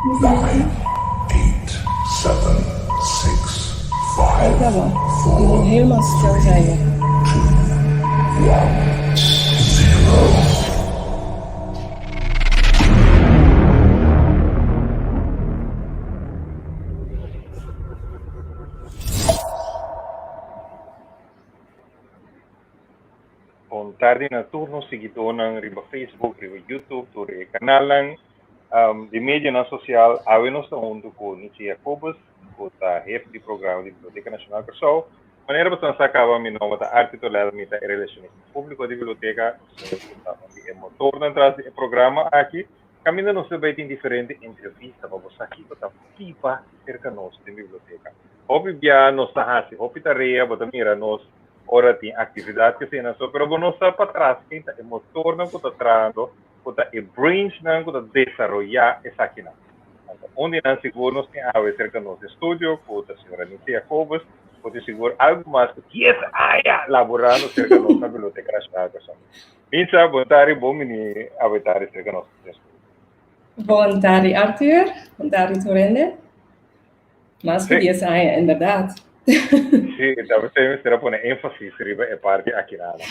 Nine, eight, seven, six, five, Kijk, four, Je moet helemaal stil zijn. two, one, zero. Bon tardi na tur nos siguidónan riba Facebook, riba YouTube, tur e kanalnan di medianan sosial. Awe nos ta huntu ku Nietzsche Jacobus, ku ta hefe di programa di Biblioteka Nashonal Kòrsou. Manera boso nan sa kaba, mi nòmber ta Arthur Toledo, mi ta e relashonista públiko di biblioteka. Nos ta un di e motornan tras di e programa aki. Kaminda nos ta bai tin diferente entrevista pa bo sa kiko ta biba serka nos den biblioteka. Hopi bia nos ta hasi hopi tarea, bo ta mira nos ora tin actividad que asina so, pero bo no sa patras ken ta e motornan cu ta trahando, cu ta e brainsnan cu ta desaroya esakinan. Anto un di nan sigur nos tin awe cerca nos den studio cu ta señora Nitza Jacobus, cu tin sigur algo mas cu dies aña laborando cerca nos na Biblioteca Nacional Kòrsou. Nitza, bon tardi, bon bini awe tardi cerca nos den studio. Bon tardi Arthur, bon tardi tur hende. Mas ku dies aña, inderdaad. Sí, ta p'esei mester a pone énfasis riba e parti aki nada.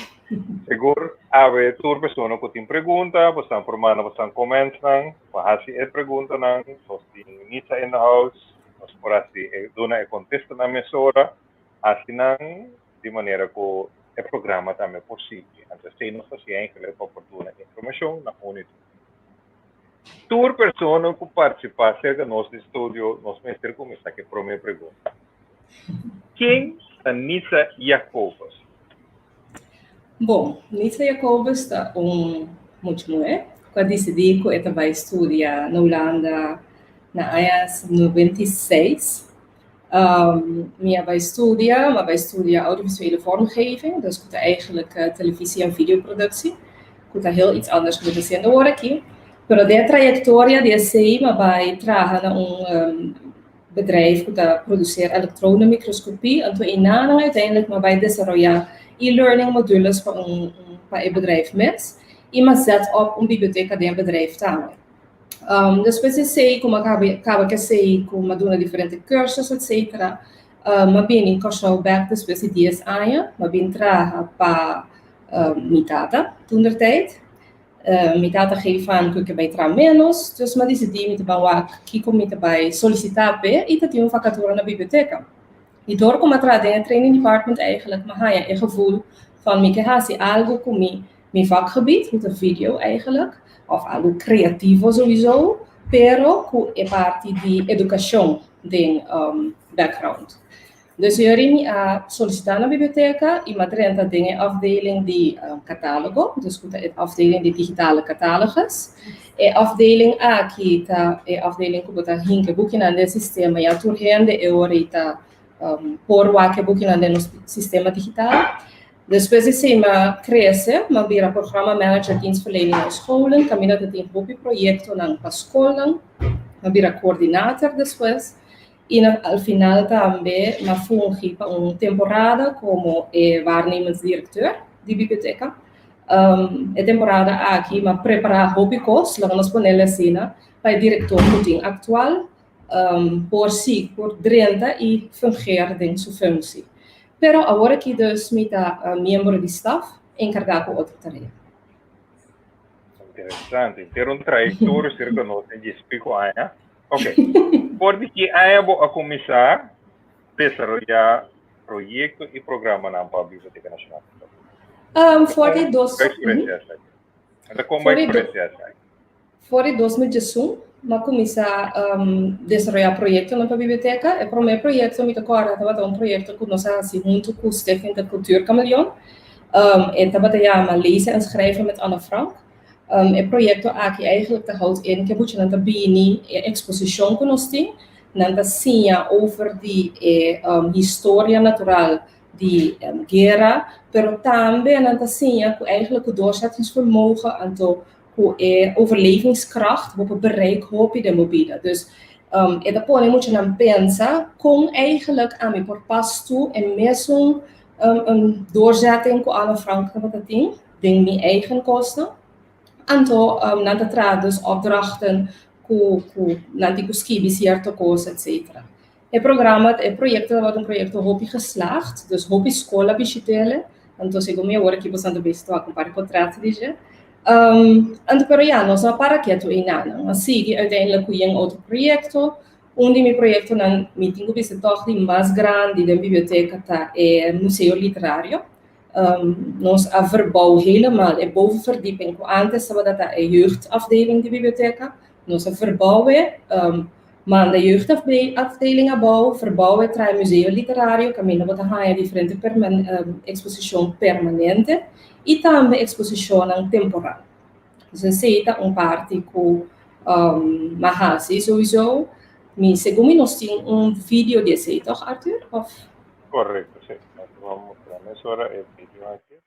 Sigur, awe tur persona ku tin pregunta, bosan por manda bosan commentsnan, pa hasi e preguntanan, nos tin Nitza in the house, nos por hasi e duna e kontestanan mesora, hasi nan di manera ku e programa tambe por sigui. Anto esei nos ta hasi eigenlijk pa por duna informashon na unu i tur. Tur persona ku partisipá serka nos di studio, nos mester kuminsá ku e promé pregunta. Ken ta Nitza Jacobus? Bon, Nitza Jacobus ta un mucha muhé ku a disidí ku e ta bai studia na Hulanda na aña 96. Mi a bai studia, mi a bai studia audiovisuele vormgeving, dus ku ta eigenlijk televisie en videoproductie, ku ta heel iets anders ku mi ta hasiendo awor aki. Pero den e trayectoria di esei mi a bai traha na un bedrijf ku ta produseer elektronenmicroscopie, anto einanan uiteindelijk mi a bai desaroyá e-learning modules pa un pa e bedrijf mes i mi a zet op un biblioteka den e bedrijf tambe. Despues di esei ku mi a kaba kaba ku esei ku mi a duna diferente cursus etcetera mi a bini Kòrsou bèk despues di dies aña. Mi a bin traha pa mi tata toentertijd. Mi tata geef aan ku e ke bai traha ménos, dus mi a disidí mi ta bai wak kiko mi ta bai solisitá p'e i ta tin un vakatura na biblioteka. I dor ku mi a traha den e training department eigenlijk mi a haña e gevoel van mi ke hasi algu ku mi Mi vakgebied, ku ta video eigenlijk, òf algu kreativo souiso, pero ku e parti di edukashon den background. Dus yori mi a solisitá na biblioteka i mi a drenta den e afdeling di katálogo, dus ku ta e afdeling di digitale catalogus. E afdeling aki ta e afdeling ku bo ta hinka e bukinan den sistema ya tur hende e ora ei ta por wak e bukinan den nos sistema digital. Despues di esei m'a krese, m'a bira Programma Manager Dienstverlening aan Scholen, kaminda ta tin hopi proyektonan pa skolnan. M'a bira koordinator despues i na al final tambe m'a fungi pa un temporada komo e waarnemend directeur di biblioteka. E temporada aki m'a prepará hopi kos, laga nos ponel asina, pa e direktor ku tin aktual por si por drenta i fungeer den su functie. Pero awor aki dus mi ta miembro di staf enkargá ku otro tarea. Interesante. Henter un trayektorio serka nos den dies piko aña. Ok. For di ki aña bo a kuminsá desaroyá proyekto i programanan pa Biblioteka Nashonal? For di dos. Kon eksperensia esaki? Anta kon bo eksperensia esaki? For di 2011 m'a kuminsá desaroyá proyektonan pa biblioteka. E promé proyekto mi ta kòrda tabata un proyekto ku nos a hasi huntu ku Stichting de Cultuurkameleon. E tabata yama Lezen en Schrijven met Anne Frank. E proyekto aki eigenlijk ta houdt in ku e muchanan ta bini e eksposishon ku nos tin. Nan ta siña over di e historia natural di guera, pero tambe nan ta siña ku eigenlijk ku doorzettingsvermogen anto ku e overlevingskracht bo por bereik hopi den bo bida. Dus e ta pone muchanan pensa kon eigenlijk ami por pas tu e mesun doorzetting ku Anne Frank tabata tin den mi eigen kosnan. Anto nan ta traha dus opdrachten. ku ku nan tin ku skibi sierto kos etcetera. E programa, e proyekto tabata un proyekto hopi geslaagd, dus hopi skol a bishit'ele, anto segun mi awor aki boso ta bezig ta wak un par di potret di dje. Anto pero ya, nos no a para ketu einan, a sigui uiteindelijk ku yen otro proyekto. Un di mi proyektonan mi tin ku bisa tòg di mas grandi den biblioteka ta e Museo Literario. Nos a verbou helemaal e bovenverdieping ku antes tabata ta e jeugdafdeling di biblioteka. Nos a verbou e, manda jeugdafdeling abou, verbou e traha e Museo Literario kaminda bo ta haña diferente eksposishon permanente i tambe eksposishonnan temporal. Dus esei ta un parti ku m'a hasi souiso. Mi segun mi nos tin un video di esei tòg Arthur òf? Korekto, si. Nos ta bai mustra mesora e video aki.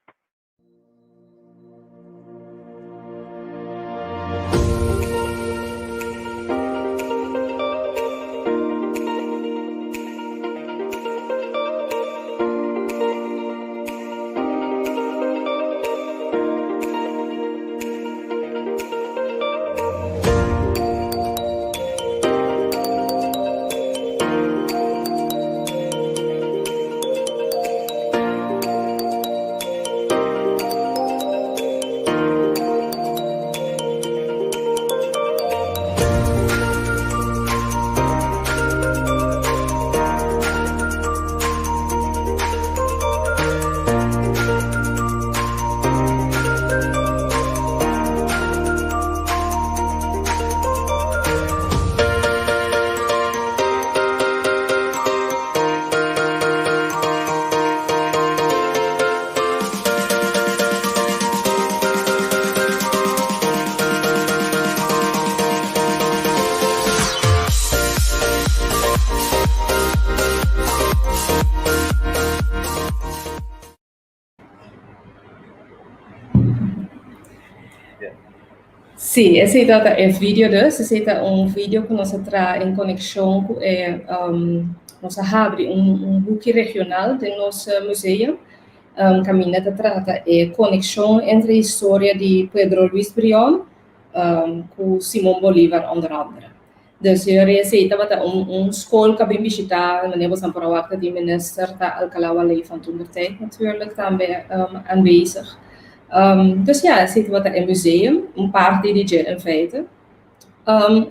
Sí, esei tabata e video dus. Esei ta un video ku nos a traha en konekshon ku e nos a habri un un buki regional den nos museum kaminda ta trata e konekshon entre historia di Pedro Luis Brion ku Simon Bolivar onder andere. Dus yori esei tabata un un skol ku a bin bishitá, manera boso por a wak ta di minister ta Alcalá Wallé van toentertijd natuurlijk tambe aanwezig. Dus ja, esei tabata e museum, un parti di dje in feite.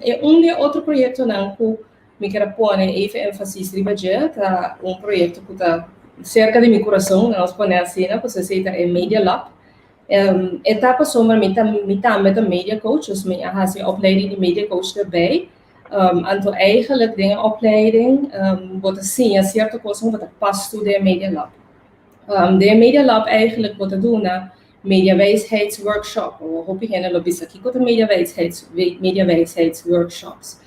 E un di e otro proyektonan ku mi kier a pone even énfasis riba dje ta un proyekto ku ta serka di mi kurason, laga nos pone asina, pasobra esei ta e Media Lab. E ta pasobra mi ta mi tambe ta media coach, dus mi a hasi e opleiding di media coach erbij. Anto eigenlijk den e opleiding bo ta siña sierto kosnan ku bo ta pas tur den e media lab. Den e media lab eigenlijk bo ta duna mediawijsheidsworkshop. Hopi hende lo bisa kiko ta mediawijsheids mediawijsheidsworkshops.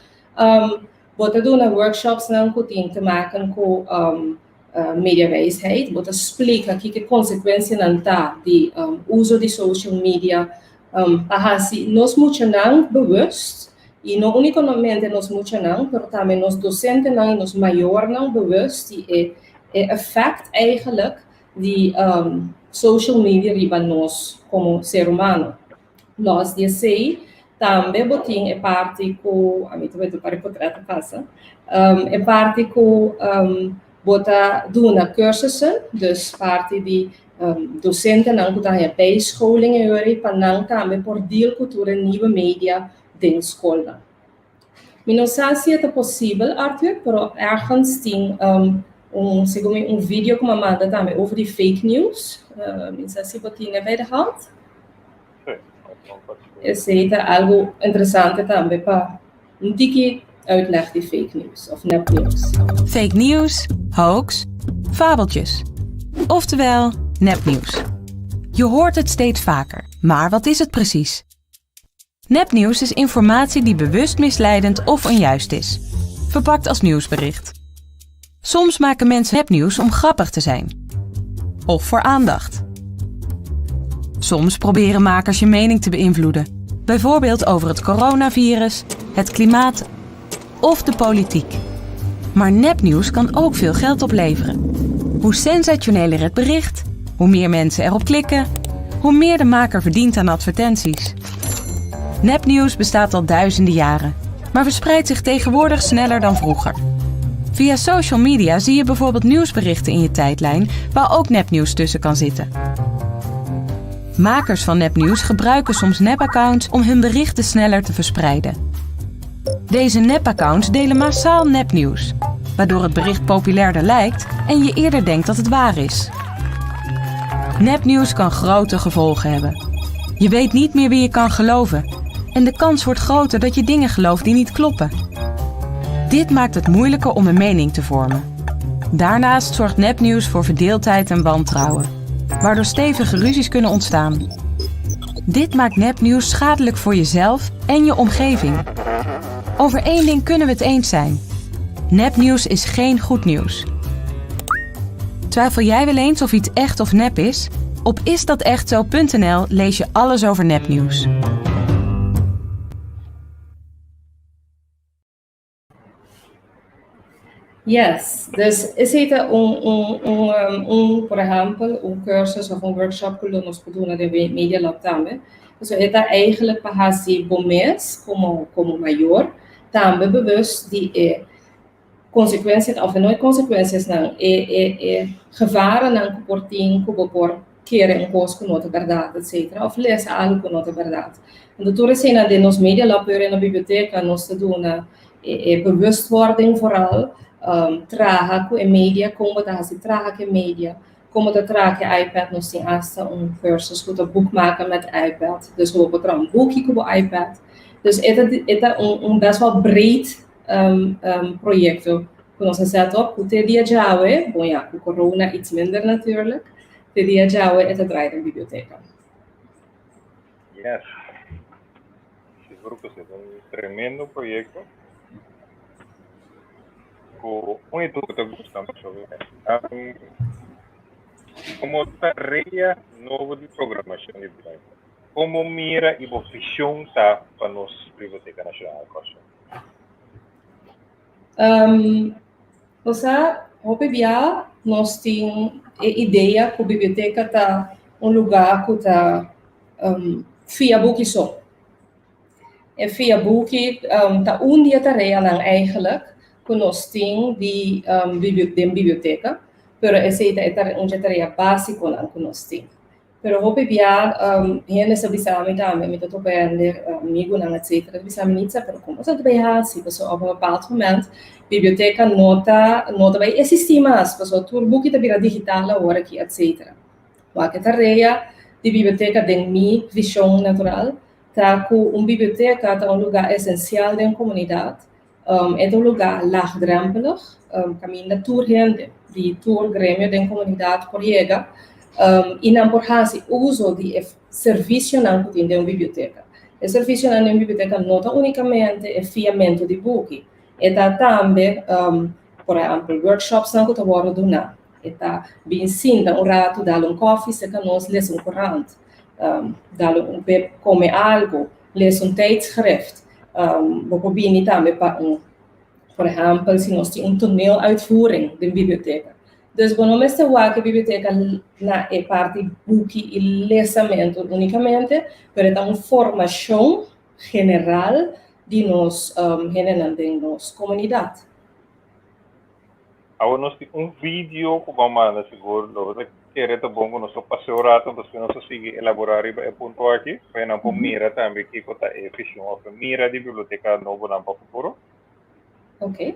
Bo ta duna workshopsnan ku tin te maken ku mediawijsheid. Bo ta splika kiko e konsekuensianan ta di uso di social media pa hasi nos muchanan bewust, i no únikamente nos muchanan, pero tambe nos dosentenan i nos mayornan bewust di e efèkt eigenlijk di social media riba nos komo ser humano. Lòs di esei, tambe bo tin e parti ku, ami ta wet un par di potrèt ta pasa, e parti ku bo ta duna kursussen, dus parti di dosentenan ku ta haña bijscholing e ora ei pa nan tambe por deal ku tur e nieuwe media den skolnan. Mi no sa si e ta posibel, Arthur, pero ergens tin un, segun mi, un video ku mi a manda tambe over di fake news. Mi sa si bo tin e bij de hand. Esei ta algu interesante tambe pa un tiki uitleg di fake news of nepnieuws. Fake news, hoax, fabeltjes. Oftewel, nepnieuws. Je hoort het steeds vaker, maar wat is het precies? Nepnieuws is informatie die bewust misleidend of onjuist is, verpakt als nieuwsbericht. Soms maken mensen nepnieuws om grappig te zijn of voor aandacht. Soms proberen makers je mening te beïnvloeden, bijvoorbeeld over het coronavirus, het klimaat of de politiek. Maar nepnieuws kan ook veel geld opleveren. Hoe sensationeler het bericht, hoe meer mensen erop klikken, hoe meer de maker verdient aan advertenties. Nepnieuws bestaat al duizenden jaren. maar verspreidt zich tegenwoordig sneller dan vroeger. Via social media zie je bijvoorbeeld nieuwsberichten in je tijdlijn waar ook nepnieuws tussen kan zitten. Makers van nepnieuws gebruiken soms nepaccounts om hun berichten sneller te verspreiden. Deze nepaccounts delen massaal nepnieuws, waardoor het bericht populairder lijkt en je eerder denkt dat het waar is. Nepnieuws kan grote gevolgen hebben. Je weet niet meer wie je kan geloven en de kans wordt groter dat je dingen gelooft die niet kloppen. Dit maakt het moeilijker om een mening te vormen. Daarnaast zorgt nepnieuws voor verdeeldheid en wantrouwen, waardoor stevige ruzies kunnen ontstaan. Dit maakt nepnieuws schadelijk voor jezelf en je omgeving. Over één ding kunnen we het eens zijn. Nepnieuws is geen goed nieuws. Twijfel jij wel eens of iets echt of nep is? Op isdatechtzo.nl lees je alles over nepnieuws. Yes, dus esei ta un un un um, un por ehempel un cursus of un workshop ku lo nos por duna den Media Lab tambe. So e ta eigenlijk pa hasi bo mes komo komo mayor tambe bewust di e konsekuensianan of no e konsekuensiasnan e e e gevarennan ku por tin ku bo por kere un kos ku no ta bèrdat etcetera of lesa algu ku no ta bèrdat. Anto tur eseinan den nos Media Lab pero na biblioteka nos ta duna e e bewustwording vooral traha ku e media kon bo ta hasi traha ku e media kon bo ta traha ku e iPad nos tin asta un cursus ku ta boek maken met iPad dus ku bo por traha un buki ku bo iPad dus e ta e ta un un best wel breed proyekto ku nos a set op ku te dia djawe bon ya ku corona iets minder natuurlijk te dia djawe e ta draai den biblioteka. Yes. Sigur ku si, ta un tremendo proyekto ku un i tur ta gusta masha bien. Komo tarea nobo di programashon di Biblioteka, kon bo mira i bo vishon ta pa nos Biblioteka Nashonal Kòrsou? Osea, hopi bia nos tin e idea ku biblioteka ta un lugá ku ta fia buki so. E fia buki ta un di e tareanan eigenlijk ku nos tin di den biblioteka, pero esei ta un di e tarea básikonan ku nos tin. Pero hopi bia hende sa bisa mi tambe, mi ta topa hende, amigunan etcetera, ta bisa mi Nitza, pero como sa ta bay haci? Pasobra op un bepaald moment biblioteca no ta no ta bay existi mas, pasobra tur buki ta bira digital awor aki etcetera. Wak e tarea di biblioteca den mi vision natural ta cu un biblioteca ta un lugar esencial den comunidad. E ta un lugá laagdrempelig, kaminda tur hende di tur gremio den komunidat por yega i nan por hasi uso di e servisionan ku tin den un biblioteka. E servisionan den un biblioteka no ta únikamente e fiamentu di buki, e ta tambe, por ehèmpel, workshopsnan ku ta wòrdu duná. E ta bin sinta un ratu, dal un kòfi serka nos, lesa un korant, dal un kome algu, lesa un tijdschrift. Bo por bini tambe pa un, por ehèmpel, si nos tin un toneeluitvoering den biblioteka. Dus bo no mester wak e biblioteka na e parti buki i lesamentu únikamente, pero e ta un formashon general di nos hendenan den nos komunidat. Awor nos tin un video ku bo a manda sigur lo bo ta kere ta bon ku nos ta pasa un rato despues nos ta sigui elaborá riba e punto aki pa nan por mira tambe kiko ta e vision òf e mira di biblioteka nobonan pa futuro. Oké.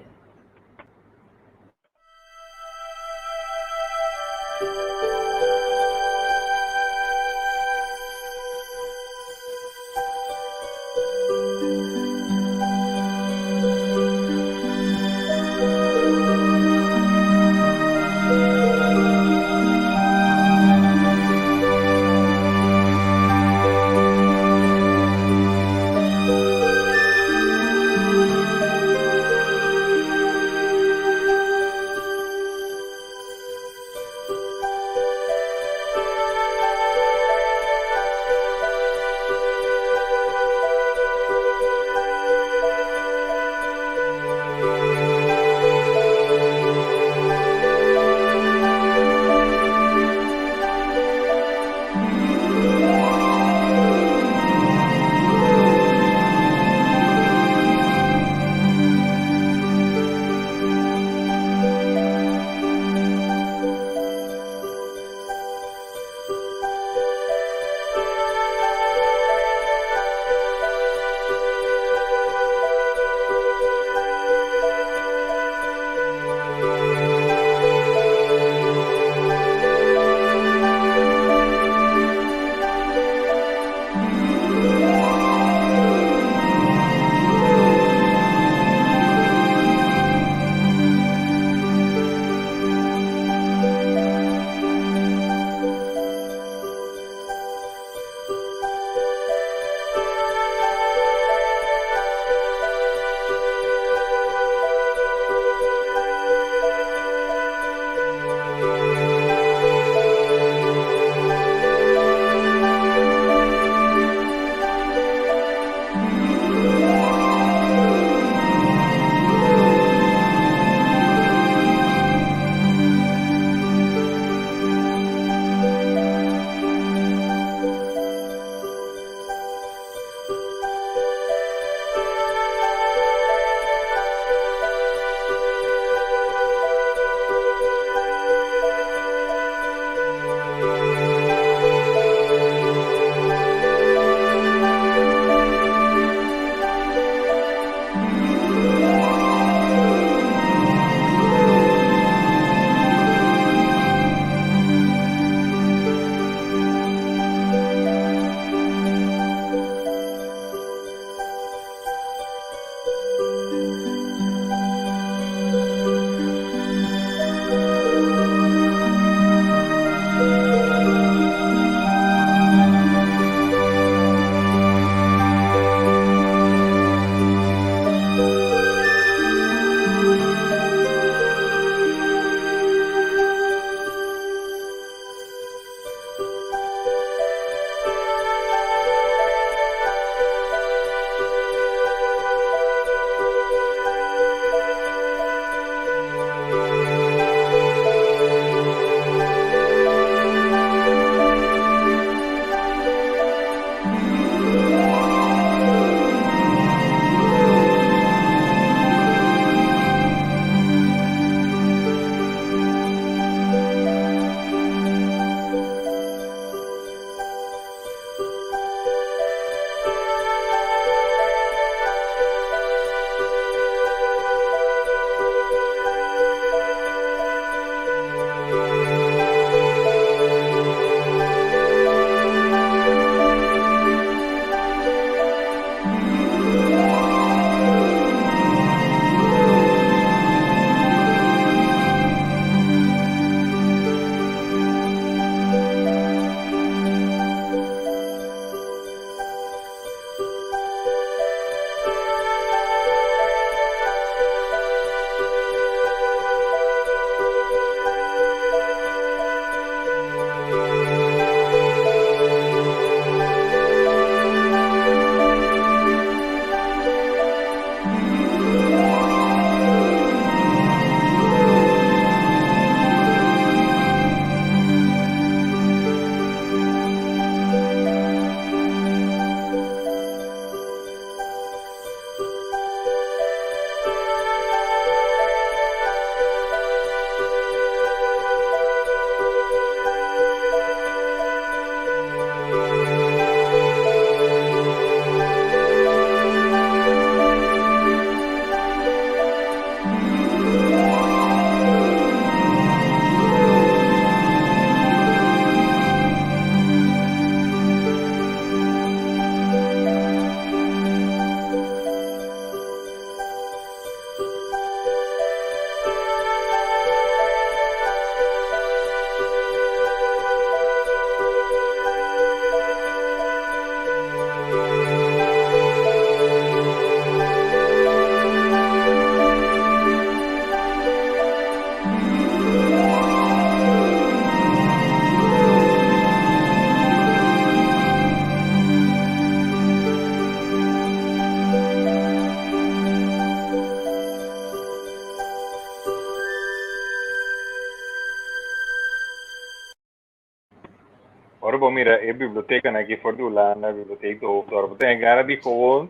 bo mira e bibliotekanan aki for di Hulanda, Bibliotheek de Hoofddorp, bo tin e gana di gewoon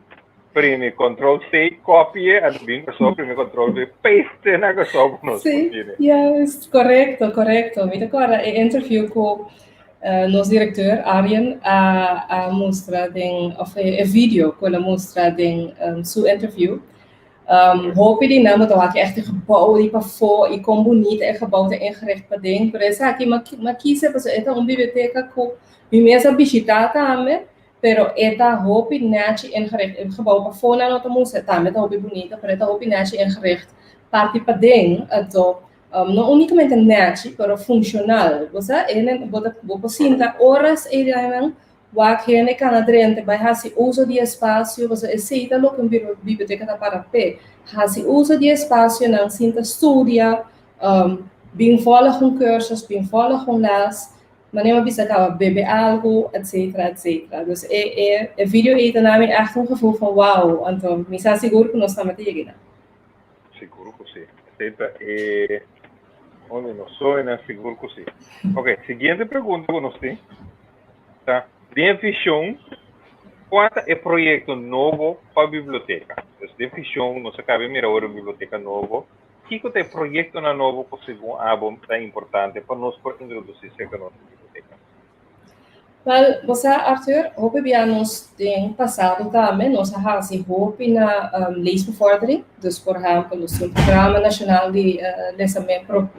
primi control C, copie, anto bin Kòrsou primi control V, paste na Kòrsou pa nos por Sí, tene. juist, korekto, korekto. Mi ta kòrda e interview ku nos direkteur Arjen a a mustra den, òf e video ku el a mustra den su interview. Hopi di nan bo ta wak echt e gebouw di pafó i kon bunita e gebouw ta ingericht paden, pero esaki mi a kise pasobra e ta un biblioteka ku mi mes a bishitá tambe, pero e ta hopi nèchi ingericht. E gebouw pafó nan no ta mustra, tambe ta hopi bunita, pero e ta hopi nèchi ingericht parti paden. Anto no únikamente nèchi, pero funshonal. Bo sa, bo ta bo por sinta oras einan Wak hende kana drenta bai hasi uso di espasio, pasobra esei ta loke un biblioteka ta para p'e, hasi uso di espasionan sin ta studia, bin vòlg un kursus, bin vòlg un les, manera mi a bisa kaba bebe algu, etsetera, etsetera. Dus e e e video ei ta na mi ègt un gevoel van wou, anto mi sa sigur ku nos tambe ta yega einan. Sigur ku si. Esei ta e unda nos soña, sigur ku si. Oke, siguiente pregunta ku nos tin. Ta den vision cua ta e proyecto nobo pa biblioteca? Dus den vision nos a caba mira ora biblioteca nobo. Kico ta e proyectonan nobo cu segun abo ta importante pa nos por introduci cerca nos biblioteca? Wel, bo sa Arthur, hopi bia nos den pasado tambe nos a haci hopi na leesbevordering. Dus por ehempel nos tin un programa nacional di lesamento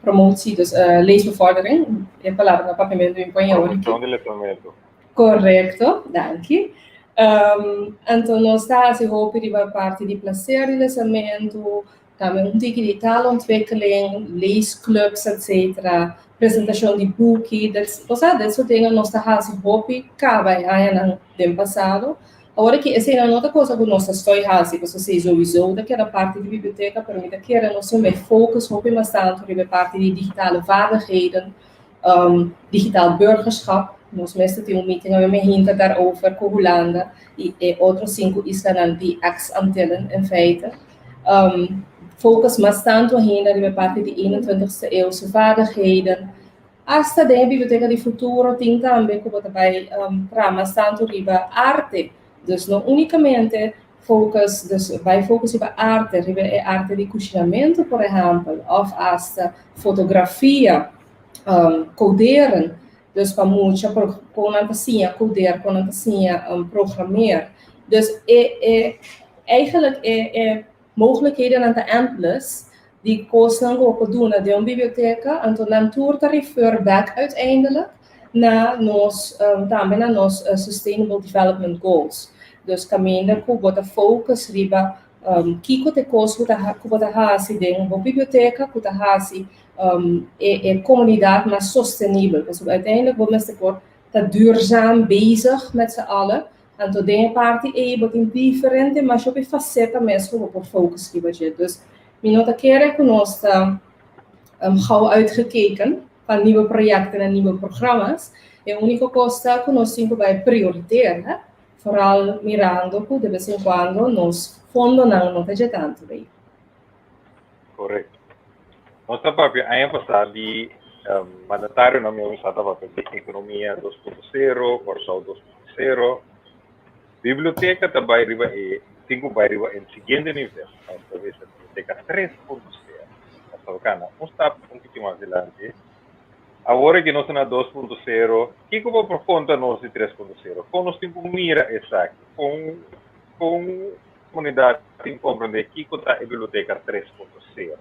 Promotie, dus leesbevordering, e palabra na papiamentu mi pon awor aki. Promocion di lesamentu. Korekto, danki. Anto nos ta hasi hopi riba parti di plaser di lesamentu, tambe un tiki di taalontwikkeling, leesclubs, etcetera, presentashon di buki, dat, osea, dat soort dingen nos ta hasi hopi kaba e añanan den pasado. Awor aki eseinan no ta cosa cu nos ta stoy haci, pasobra esei souiso ta keda parti di biblioteca, pero mi ta kere nos tin bay focus hopi mas tanto riba e parti di digitale vaardigheden, digitaal burgerschap. Nos mester tin un meeting awe mehinta daarover cu Hulanda y e otro sinku islanan di ex-Antillen in feite. Focus mas tanto ainda riba e parti di 21ste eeuwse vaardigheden. Asta den e Biblioteka di Futuro tin tambe ku bo ta bai traha mas tantu riba arte. Dus no únikamente focus, dus bai focus riba arte, riba e arte di kushinamentu por ehèmpel, òf asta fotografia, koderen. Dus pa mucha por kon nan ta siña koder, kon nan ta siña programeer. Dus e e eigenlijk e e Mogelijkhedennan ta endless di kosnan ku bo por duna den un biblioteka, anto nan tur ta refer back uiteindelijk na nos tambe na nos Sustainable Development Goals. Dus kaminda ku bo ta focus riba kiko ta e kos ku ta ku bo ta hasi den bo biblioteka ku ta hasi e e komunidat mas sostenibel. Pasobra uiteindelijk bo mester por ta duurzaam bezig met z'n allen. Anto den e parti ei bo tin diferente masha hopi faceta mes ku bo por focus riba dje. Dus mi no ta kere ku nos ta gauw uitgekeken pa nieuwe projecten en nieuwe programma's. E unico cos ta ku nos tin ku bai prioritera, vooral mirando ku de bes en cuando nos fondonan no ta dje tantu bei. Correcto. Nos ta papia aña pasá di mandatarionan mi a bisa ta papia di ekonomia 2.0, Kòrsou 2.0. Biblioteka ta bai riba e tin ku bai riba e siguiente nivel. Nos ta bisa biblioteka 3.0. Nos ta kana un stap un tiki mas dilanti. Awor ku nos ta na 2.0, kiko bo por konta nos di 3.0? Kon nos tin ku mira esaki? Kon kon Komunidat tin komprendé kiko ta e Biblioteka 3.0?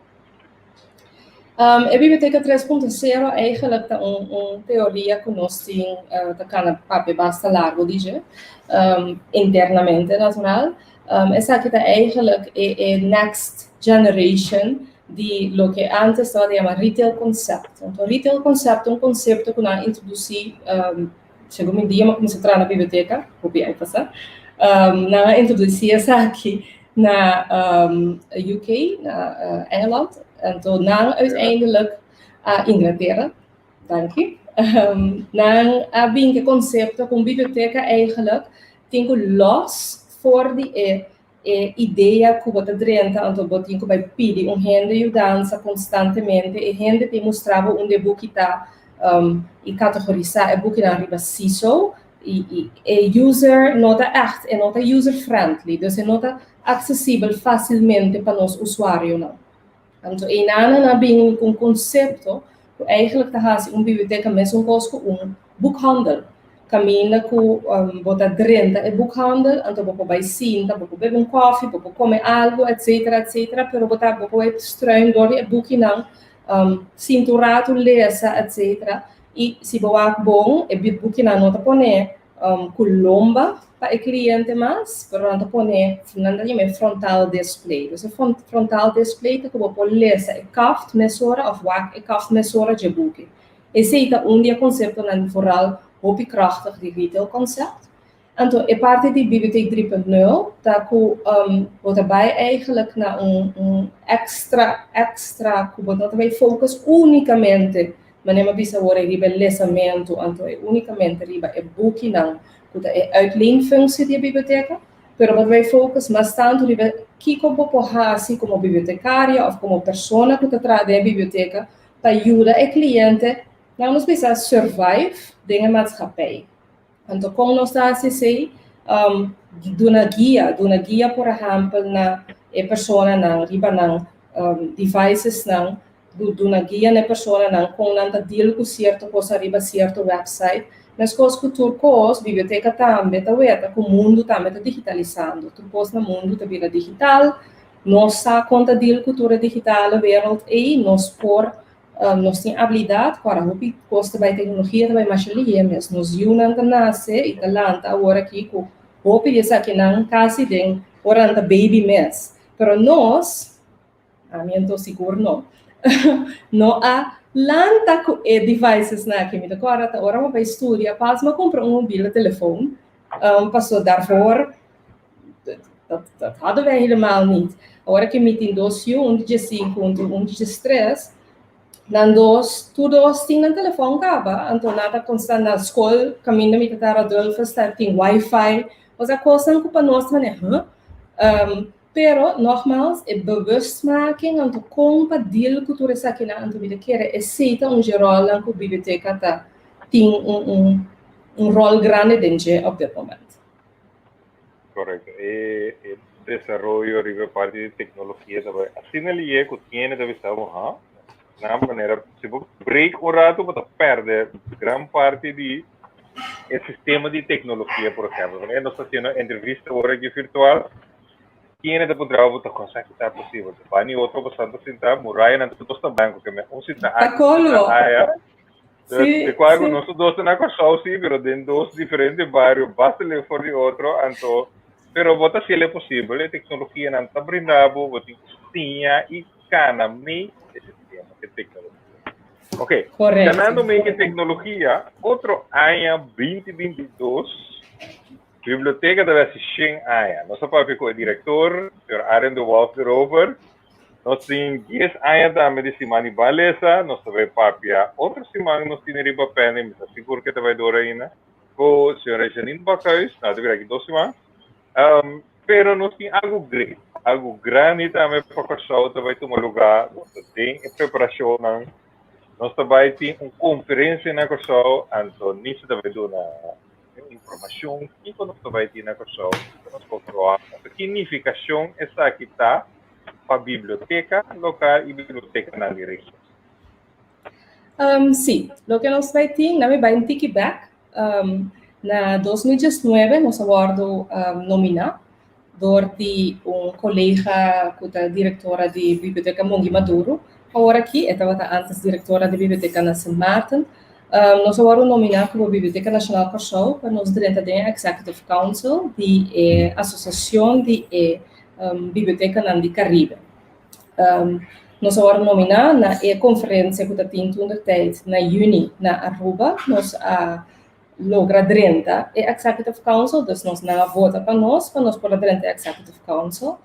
E Biblioteka 3.0 eigenlijk ta un un teoria ku nos tin ta kana papia basta largu di dje, internamente natural. Esaki ta eigenlijk e e next generation di loke antes tabata yama retail concept. Anto retail concept ta un konsepto ku nan a introdusí Segun mi dia mi a kuminsá traha na biblioteka, hopi aña pasá, nan a introdusí esaki na UK, na Engeland. Anto nan uiteindelijk a Inglatera, danki, nan a bin ku e konsepto ku un biblioteka eigenlijk tin ku lòs for di e E idea ku bo ta drenta, anto bo tin ku bai pidi un hende yudansa konstantemente. E hende tin mustra bo unda e buki ta. I kategorisá e bukinan riba CISO i e user no ta ègt, e no ta user friendly, dus e no ta aksesibel fásilmente pa nos usuarionan. Anto einan nan a bini ku un konsepto ku eigenlijk ta hasi un biblioteka mesun kos ku un boekhandel. Kaminda ku bo ta drenta e boekhandel, anto bo por bai sinta, bo por bebe un kòfi, bo por kome algu, etsetera, etsetera, pero bo ta bo por bai struin dor di e bukinan, sinta un ratu lesa, etsetera. I si bo wak bon, e bukinan no ta pone ku lomba pa e kliente mas, pero nan ta pone, nan ta yama e frontal display. Dus e frontal display ta ku bo por lesa e kaft mesora òf wak e kaft mesora dje buki. Esei ta un di e konseptonan vooral hopi krachtig di retail concept. Anto e parti di Bibliotheek 3.0 ta ku bo ta bai eigenlijk na un un extra extra ku bo no ta bai focus unicamente manera mi a bisa awor riba e lesamentu anto e unicamente riba e bukinan ku ta e uitleenfunctie di e biblioteka pero bo ta bai focus mas tantu riba kiko bo por hasi komo bibliotekario òf komo persona ku ta traha den e biblioteka pa yuda e kliente laga nos bisa survive den e maatschappij. Anto kon nos ta hasi esei? Duna guia, duna guia por ehèmpel na e personanan riba nan devicesnan, duna guia na e personanan kon nan ta deal ku sierto kos ariba sierto website. Meskos ku tur kos, biblioteka tambe ta weta ku mundu tambe ta digitalisando. Tur kos na mundu ta bira digital. Nos sa kon ta deal ku tur e digitale wereld ei, nos por Nos tin abilidat ku ora hopi kos ta bai teknologia ta bai masha lihé mes. Nos yunan ta nase i ta lanta awor aki ku hopi di esakinan kasi den ora nan ta baby mes. Pero nos, ami anto sigur no, no a lanta ku e devicesnan aki. Mi ta kòrda ta ora mi bai studia pas mi a kumpra un mobile telefon paso daarvoor dat dat hadden wij helemaal niet. Awor aki mi tin dos yu, un di diesinku, un un di diestres. Nan dos, tur dos tin nan telefòn kaba, anto nan ta konstant na skol kaminda mi ta tara Adolphus ta tin wifi, osea kosnan ku pa nos ta manera huh? Pero nogmaals e bewustmaking anto kon pa deal ku tur esakinan anto mi ta kere esei ta un dje ròlnan ku biblioteka ta tin un un un ròl grandi den dje op dit moment. Correcto. E, e desaroyo riba parti di tecnologia ta bai asina lié ku tiene ta bisa bo, ha? Na manera, si bo break un rato, bo ta perde gran parti di e sistema di tecnologia, por ejemplo. Wanneer nos ta haciendo entrevista ahora aquí virtual, tiene ta puntra bo ta cosa que ta posible. Bani otro bastante sinta, muralla nan ta blanco, que me un sinta Pa aquí, un sinta colmo. allá. Sí, De cual sí. nos dos na Kòrsou sí, pero den dos diferente bario, basta leu for di otro, anto, pero bo ta hasiel e posibel, e teknologianan ta brinda bo, bo tin ku siña i kana mee e sistema, e teknologia. Ok, Correcto. kanando mee ku e teknologia, otro aña 2022, Biblioteka ta hasi shen aña. Nos a papia ku e direktor, señor Arjen de Wolf erover. Nos tin dies aña tambe di siman di Balesa. Nos ta bai papia otro siman nos tin riba pende, mi ta sigur ke ta bai dor ainda, ku señora Janine Bakhuis. Nan ta bira aki dos siman. Um, pero nos tin algu great, algu grandi tambe pa Kòrsou ta bai tuma lugá. Nos ta den e preparashonnan. Nos ta bai tin un konferensia na Kòrsou, anto Nisa ta bai duna informashon kiko nos ta bai tin na Kòrsou, kiko nos por ferwagt, anto ki nifikashon esaki ta pa biblioteka lokal i bibliotekanan di region. Um, sí, loke nos bai tin, na mi bai un tiki bek. Um, na 2019 nos a wòrdu um, nominá dor di un kolega ku ta direktora di Biblioteka Mongui Maduro. Awor aki e tabata antes direktora di Biblioteka na Sint Maarten. Um, nos a wòrdu nominá komo Biblioteka Nashonal Kòrsou pa nos drenta den e Executive Council di e Asosiashon di e um, Bibliotekanan di Karibe. Um, nos a wòrdu nominá na e konferensia ku ta tin toentertijd na yüni na Aruba. Nos a logra drenta e Executive Council, dus nos nan a vota pa nos, pa nos por a drenta e Executive Council.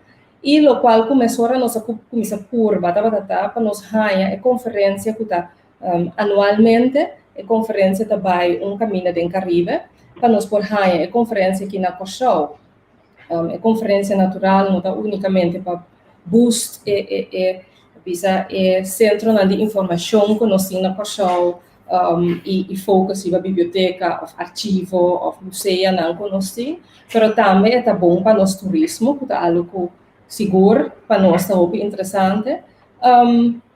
I lokual ku mesora nos a kuminsá purba tabata ta pa nos haña e konferensia ku ta um, anualmente, e konferensia ta bai un kaminda den Karibe, pa nos por haña e konferensia aki na Kòrsou. Um, e konferensia natural no ta únikamente pa boost e, e, e, bisa e sentronan di informashon ku nos tin na Kòrsou. I focus riba biblioteka òf archivo òf museonan ku nos tin, pero tambe ta bon pa nos turismo, ku ta algu ku sigur pa nos ta hopi interesante.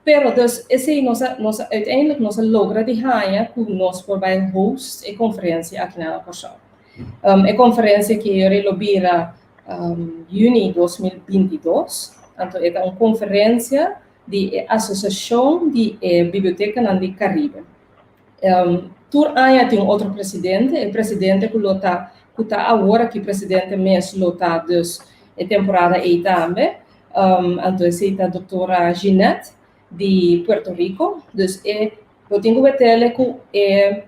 Pero dus esei nos uiteindelijk nos a logra di haña ku nos por bai host e konferensia aki na Kòrsou. E konferensia aki lo bira yüni 2022, anto e un konferensia di Asosiashon di Bibliotekanan di Karibe. Tur aña tin un otro presidente, e presidente ku ta ku ta awor aki presidente mes lo ta dus e temporada ei tambe. Anto esei ta doktora Ginette di Puerto Rico. Dus bo tin ku wet'é ku e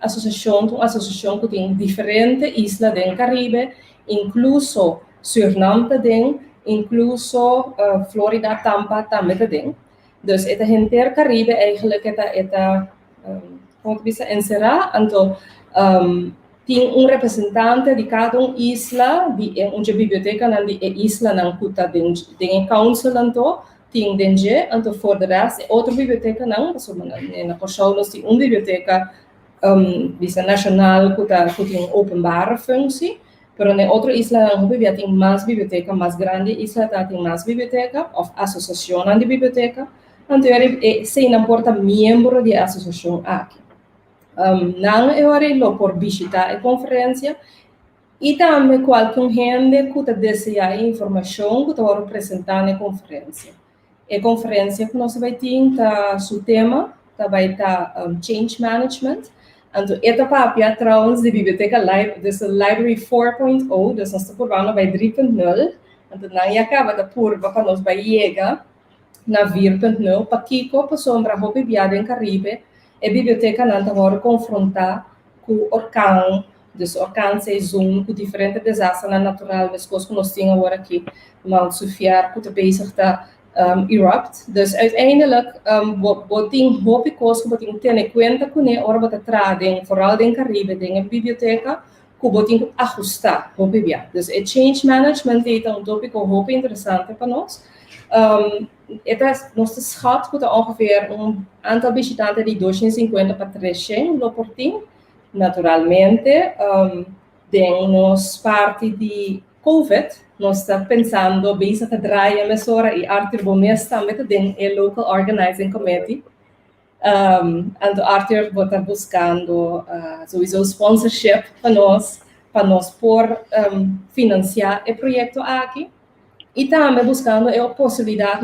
asosiashon, un asosiashon ku tin diferente isla den Karibe, inkluso Suriname tambe, inkluso Florida, Tampa tambe tambe. Dus e henter Karibe eigenlijk e ta, kon ta bisa, enserá, anto tin un representante di kada un isla, di un biblioteka nan di e islanan ku ta den council, anto tin den dje, anto voor de rest otro bibliotekanan, pasobra na Kòrsou nos tin un biblioteka bisa nashonal ku tin un openbare functie, pero na otro islanan hopi bia tin mas biblioteka, mas grandi isla ta tin mas biblioteka òf asosiashon di biblioteka, anto eseinan por ta miembro di e asosiashon aki. Nan e ora lo por bishitá e konferensia i tambe kualke hende ku ta deseá informashon ku ta presentá na e konferensia. E konferensia ku nos ta bai tin, ta su tema, ta bai ta change management. Anto, e ta papia trouwens di biblioteka live, dus Library 4.0, dus nos ta purbando bai 3.0. Anto, nan ya kaba ta purba pa nos bai yega na 4.0, pakiko? Pasobra hopi bia den Karibe, e bibliotekanan ta wòrdu konfrontá ku orkan, dus orkan seizoen, ku diferente desaster natural, meskos ku nos tin awor aki, Mount Soufrière, ku ta bezig ta erupt. Dus uiteindelijk, bo tin hopi kos ku bo tin tene kuenta kuné ora bo ta traha den, vooral den Karibe, den biblioteka, ku bo tin ku ahustá hopi bia. Dus e change management ta un tópiko hopi interesante pa nos. Nos ta schat ku ongeveer un aantal bishitante di 250 pa 300 lo por tin. Naturalmente, den nos parti di COVID, nos ta pensando bezig ta draaien mesora i Arthur bo mes tambe ta den e local organizing committee. Anto Arthur bo ta buskando sowieso sponsorship pa nos por finansiá e proyekto aki. I tambe buskando e posibilidat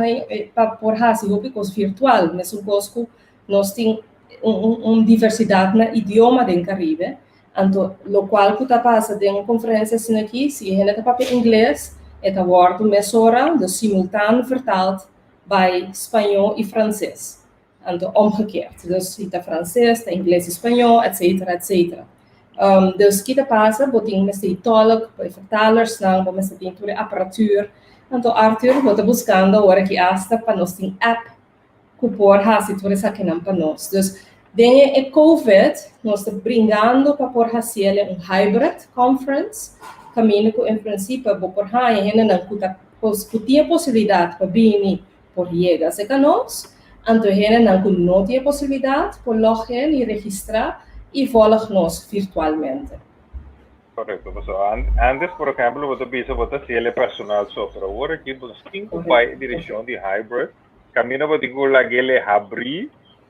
pa por hasi hopi kos virtual, mesun kos ku nos tin un diversidat na idioma den Karibe. Anto, lo kual ku ta pasa den un konferensia asina aki, si hende ta papia ingles, e ta wòrdu mesora, dus simultaan vertaald bai spañó i franses. Anto, omgekeerd. Dus si ta franses, ta ingles i spañó, etc., etc. Dus kiko ta pasa, bo tin mester tolk, bo vertalers nan, bo mester tin tur apparatuur. Anto Arthur, bo ta buskando awor aki hasta pa nos tin app ku por hasi tur esakinan pa nos. Dus den e COVID, nos ta bringando pa por hasi un hybrid conference, kaminda ku en prinsipio bo por haña hendenan ku ta ku tin posibilidat pa bini por yega serka nos, anto hendenan ku no tin posibilidat por login i registrá i volg nos virtualmente. Korekto, so, antes, por ehèmpel, bo ta bisa bo ta hasi personal so, pero awor aki bo tin ku bai direkshon di hybrid, kaminda bo tin ku lag'é habri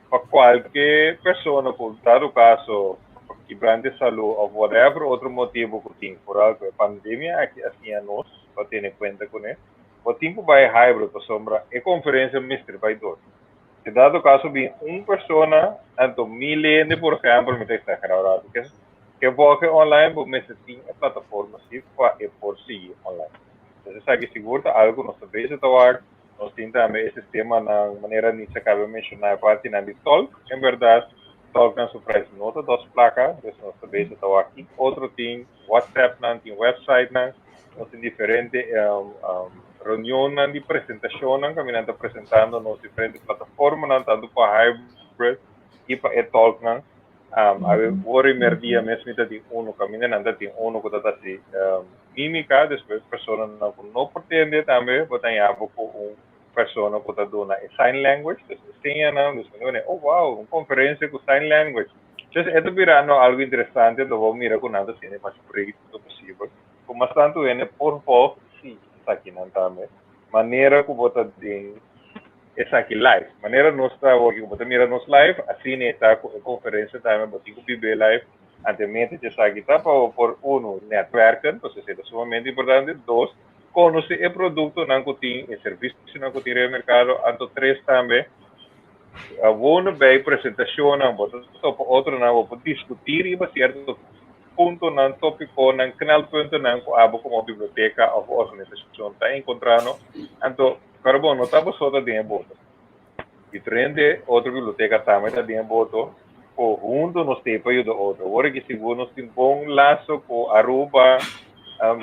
pa kualke persona ku dado kaso quebrante salú òf whatever otro motibu ku tin, por algu, pandemia aki asina nos pa tene kuenta kuné, bo tin ku bai hybrid pasobra e konferensia mester bai door. Si dado kaso bin un persona, anto 1000 hende, por ehèmpel, mi ta eksagerá ku ke volg online, bo mester tin e plataforma si pa e por sigui online. Anto, esaki sigur ta algu nos ta bezig ta wak, nos tin tambe e sistema na manera Nitza a kaba di menshoná parti na di tolk, en berdat, tolk nan su prijs no ta dos plaka, dus nos ta bezig ta wak otro tin WhatsApp nan, tin website nan, nos tin diferente reunion nan di presentashon nan, kaminda ta presentando nos diferente plataforma nan, tantu pa hybrid i pa e tolk nan. Awor e merdia mes mi ta tin uno, kaminda nan ta tin uno ku ta hasi mímika, despues persona nan ku no por tende tambe, bo ta haña ku un. persona ku ta duna e sign language, dus e señanan, dus mi oh wow, un konferensia ku sign language. Dus e ta birando algu interesante, lo bo mira ku nan ta hasiendo mas breed posibel. Ku mas tantu hende por volg si esakinan tambe. Manera ku bo ta den esaki live. Manera nos ta awor ku bo ta mira nos live, asina ta ku e konferensia tambe, bo tin ku biba live. Antemente esaki ta pa por uno netwerken, pues esei ta sumamente importante. Dos, konosé e produktonan ku tin, e servisionan ku tin den merkado. Anto tres tambe, wonen bij presentashonnan, bo ta topa otronan, bo por diskutí riba sierto puntonan, tópikonan, knelpuntonan ku abo komo biblioteka òf organisashon ta enkontrando. Anto, pero bon, no ta bo so ta den e boto. Diferente otro biblioteka tambe ta den e boto, ku huntu nos ta pa yuda otro. Awor ku sigur nos tin bon laso ku Aruba,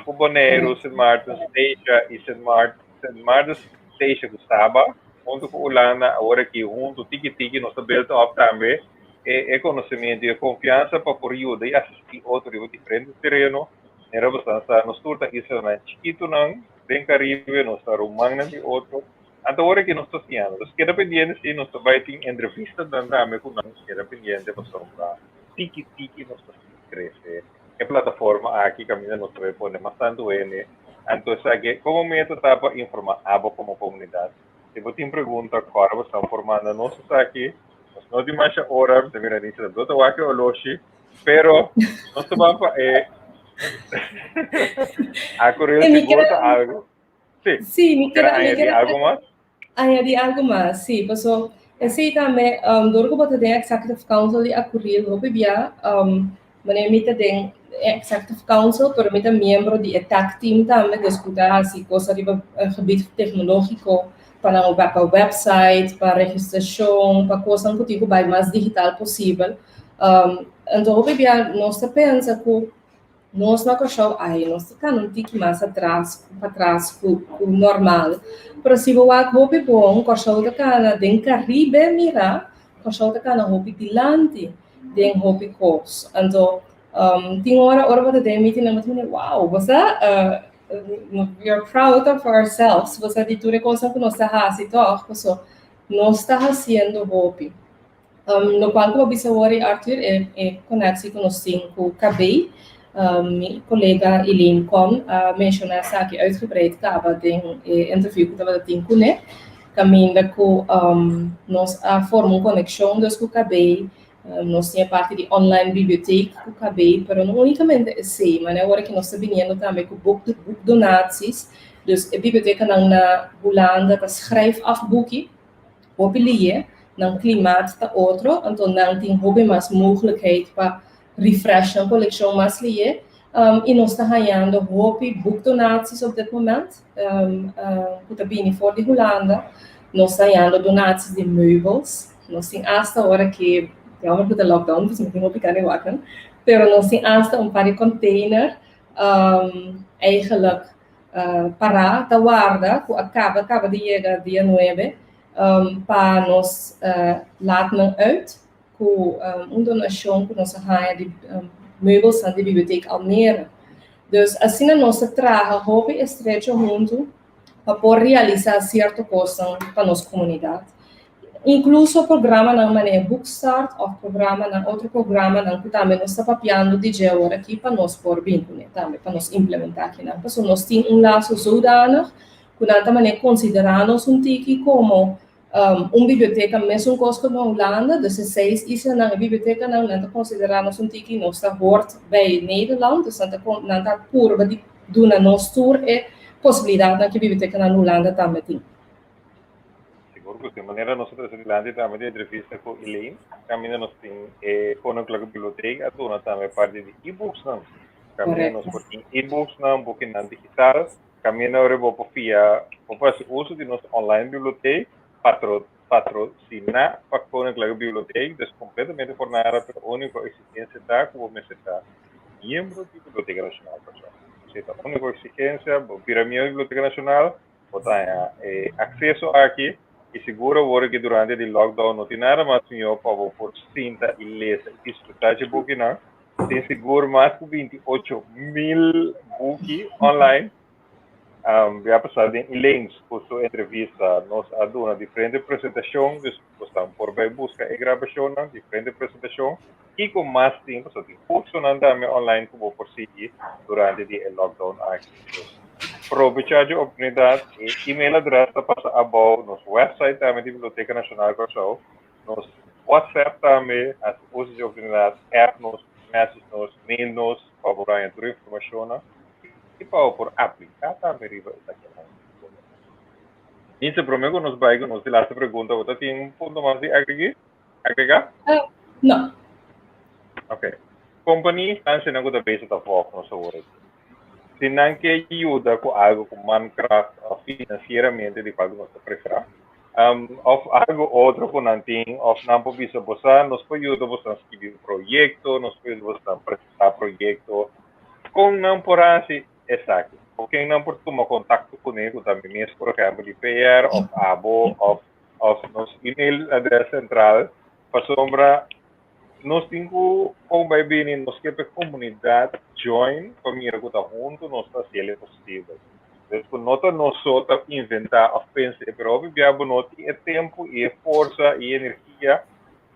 ku Boneiru, Sint Maarten, Statia i Sint Maarten, Sint Maarten, Statia ku Saba, huntu ku Hulanda, awor aki huntu tiki tiki nos ta build up tambe e konosementu i e konfiansa pa por yuda i asistí otro riba diferente tereno. Manera bo sa, nos tur ta islanan chikitunan den Karibe, nos ta rumannan di otro. Anto awor aki nos ta siñando. Dus keda pendiente si nos ta bai tin entrevistanan tambe ku nan, keda pendiente pasobra tiki tiki nos ta krese e plataforma aki kaminda nos ta bai pone mas tantu hende. Anto esaki komo meta ta pa informá abo komo komunidat. Si bo tin pregunta, kòrda bo sa por manda nos esaki. Nos no tin masha ora, mi ta mira Nisa ta dota wak e oloshi, pero nos ta ban pa e Acuril sigur ta algu. Sí. Sí, mi ker añadí algu mas? Añadí algu mas, sí. Paso, esei tambe, dor ku bo ta den Executive Council di Acuril hopi bia, manera mi ta den Executive Council, pero mi ta miembro di e tech team tambe, dus ku ta hasi kos riba gebied teknológiko, pa nan pa website, pa registrashon, pa kosnan ku tin ku bai mas digital posibel. Anto hopi bia nos ta pensa ku nos na Kòrsou ai nos ta kana un tiki mas atras patras ku normal. Pero si bo wak hopi bon, Kòrsou ta kana den Karibe mira, Kòrsou ta kana hopi dilanti den hopi kos. Anto tin ora, ora bo ta den meetingnan bo ta mira, wow, bo sa we are proud of ourselves, bo sa di tur e kosnan ku nos ta hasi tòg, paso nos ta hasiendo hopi. Lokual ku bo bisa wòrdu, Arthur, e koneksi ku nos tin ku KB, mi kolega Elaine Kon a menshoná esaki uitgebreid kaba den e interview ku tabata tin kuné, kaminda ku nos a forma un konekshon dus ku KB, nos tin e parti di online bibliotheek ku KB, pero no únikamente esei, manera awor ku nos ta biniendo tambe ku boek boekdonaties, dus e bibliotekanan na Hulanda ta schrijf af buki. Hopi liye, nan klimaat ta otro, anto nan tin hopi mas mogelijkheid pa refresh nan kolekshon mas liye. I nos ta hañando hopi boekdonaties op dit moment ku ta bini for di Hulanda. Nos ta hañando donaties di meubels. Nos tin asta ora ke, jammer ku ta lockdown, pues no tin hopi kende wak, pero nos tin asta un par di container eigenlijk pará ta warda ku a kaba kaba di yega dia nuebe pa nos laat nan uit ku un donashon ku nos a haña di meubelsnan di Bibliotheek Almere. Dus asina nos ta traha hopi estrecho huntu pa por realisá sierto kosnan pa nos komunidat. Inkluso programanan manera Bookstart òf programanan otro programanan ku tambe nos ta papiando di dje awor aki pa nos por bin kuné tambe pa nos implementá akinan. Pasobra nos tin un laso zodanig ku nan ta manera konsiderá nos un tiki komo un biblioteka mesun kos ku na Hulanda, dus e seis islanan e bibliotekanan nan ta konsiderá nos un tiki nos ta hort bij Nederland, dus nan ta nan ta purba di duna nos tur e posibilidatnan ku e bibliotekanan na Hulanda tambe tin. Sigur ku si. Manera nos a trese dilanti tambe di entrevista ku Elaine, kaminda nos tin e Koninklijke Bibliotheek a duna tambe parti di e-booksnan. Kaminda nos por tin e-booksnan, bukinan digital, kaminda ora bo por fia, bo por hasi uso di nos online bibliotheek, patro, patrosiná pa Koninklijke Bibliotheek, dus kompletamente por nada, pero úniko eksigensia ta ku bo mester ta miembro di Biblioteka Nashonal Kòrsou. Esei ta úniko eksigensia, bo bira miembro di Biblioteka Nashonal, Bo ta haña e akseso aki i sigur awor ki durante di lockdown no tin nada mas mihó pa bo por sinta i lesa i disfrutá dje bukinan. Tin sigur mas ku 28,000 buki online. Biaha pasá den Elaine ku su entrevista nos a duna diferente presentashon, dus bosnan por bai buska e grabashonnan, diferente presentashon. Kiko mas tin? Pasobra tin kursonan tambe online ku bo por sigui durante di e lockdown aki. Dus probechá dje oportunidat. E email adrès ta pasa abou, nos website tambe di Biblioteka Nashonal Kòrsou, nos WhatsApp tambe, hasi uso dje oportunidat, app nos, message nos, mail nos pa bo haña tur e informashonnan. I pa bo por apliká tambe riba esakinan. Nitza, promé ku nos bai ku nos di laste pregunta, bo ta tin un punto mas di agregí? Agregá? No. Ok. Kompania instansianan ku ta bezig ta vòg nos awor aki. Si nan ke yuda ku algu ku mankracht òf finansieramente di kual ku nos ta preferá, òf algu otro ku nan tin, òf nan por bisa bo sa, nos por yuda boso skibi un proyekto, nos por yuda boso presentá proyekto, Kon nan por hasi esaki? Ku ken nan por tuma kontakto kuné ku ta mi mes, por ehèmpel, di PR òf abo òf òf nos email adrès sentral? Pasobra nos tin ku kon bai bini, nos ke pa e komunidat join pa mira ku ta huntu nos ta hasiel e posibel. Pues ku no ta nos so ta inventá òf pensa, pero hopi bia bo no tin e tempu i e forsa i e energia.